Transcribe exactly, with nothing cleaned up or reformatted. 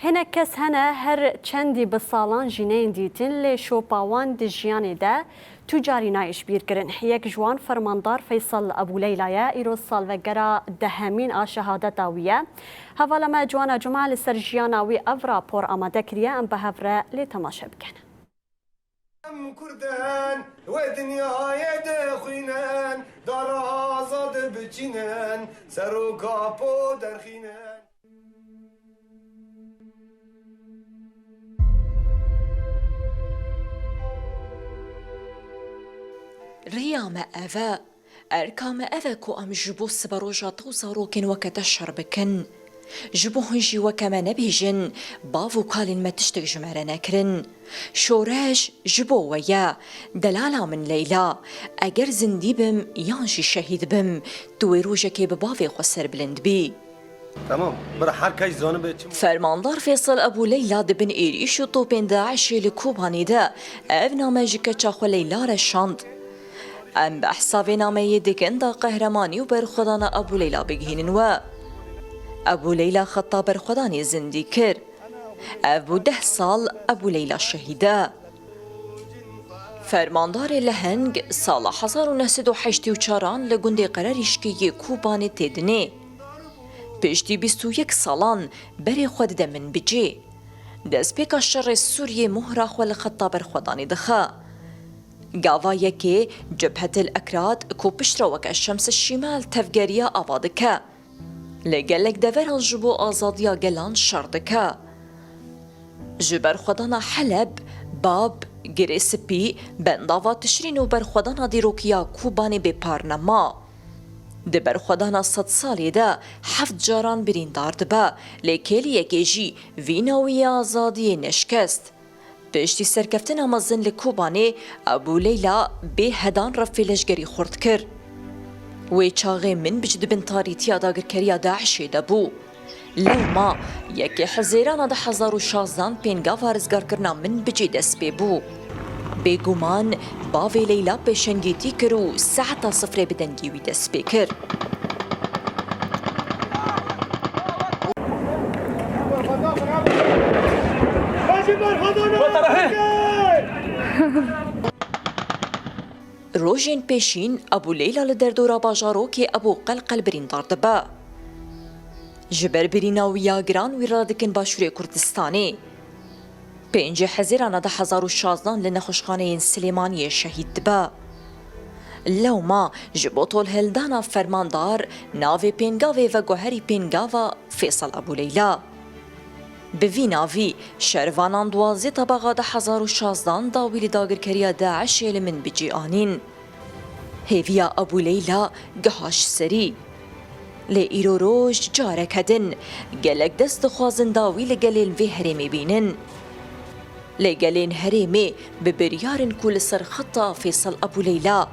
Hinek kes hene her çendî bi salan jî neyên dîtin, lê şopa wan di jiyanê de tu carî nayê ji bîr kirin. Yek ji wan Fermandar Feysel Ebû Leyla ye, îro salvegera dehemîn a şehadeta wî ye. Hevala me Ciwana Cuma li ser jiyana wî ev rapor amade kiriye, em bi hev re lê temaşe bikin. Em Kurd in, wê dinyayê dixwînin, dara azad biçînin, ser û kapo derxînin. Riya me ev e, erka me ev e ku em ji bo siberoja te û zarokên weke te şer bikin. Ji bo hûn jî weke me nebêjin, bav û kalên me tiştek ji me re nekirin. Şoreş ji bo we ye, delala min Leyla. Eger zindî bim yan jî şehîd bim, tu wê rojekê bi bavê xwe serbilind bî. Tamam, bira her kes zanibe çi. Fermandar Fêsal Ebû Leyla di bin êrîş û topên DAIŞê li Kobanê de ev name ji keça xwe Leyla re şand. Em behsa vê nameyê dikin da qehremanî û berxwedana Ebû Leyla bigihînin we. Ebû Leyla xeta berxwedanê zindî kir. Ev bû deh sal Ebû Leyla şehîd e. Fermandarê Leheng sala hezar û neh sed û heştê û çaran li gundê Qererîşkê yê Kobanê tê dinê. Piştî bîst û yek salan berê xwe dide Minbicê. Destpêka şerê Sûriyê mohra xwe li xeta berxwedanê dixe. Gava yekê Cebhetil Ekrad ku piştre weke Şems Şîmal tevgeriya ava dike. Li gelek deveran ji bo azadiya gelan şer dike. Ji berxwedana Heleb, Bab, Girê Spî, Bendava Tişrîn û berxwedana dîrokiya Kobanê bêpar nema. Di berxwedana sedsalê de heft caran birîndar dibe, lê kêliyekê jî vîna wî yê azadiyê neşikest. Piştî serkeftina mezin li Kobanê, Ebû Leyla bê hedan refê leşgerî xurt kir. Wê çaxê Minbic di bin tarîtiya dagirkeriya DAIŞê de bû. Lewma yekê Hezêrana du hezar û şazdan pêngava rizgarkirina Minbicê dest pê bû. Bêguman bavê Leyla pêşengîtî kir û saeta sifrê bi dengê wî dest pê kir. Rojên pêşîn Ebû Leyla li derdora bajarokê Ebû Qelqel birîndar dibe. Ji ber birîna wî ya giran wî radikin Başûrê Kurdistanê. Pêncê Hezîrana du hezar û şazdan li nexweşxaneyên Silêmaniyê şehîd dibe. Lewma ji bo tolhildana fermandar navê pêngavê veguherî pêngava Fêsal Ebû Leyla. Bi vî navî şervanan duwazdeh Tebaxa du hezar û şazdan dawî li dagirkeriya DAIŞê li Minbicê anîn. Hêviya Ebû Leyla giha ji serî. Lê îro roj careke din gelek dest dixwazin dawî li gelên vê herêmê bînin. Lê gelên herêmê bi biryar in ku li ser xeta Fêsal Ebû Leyla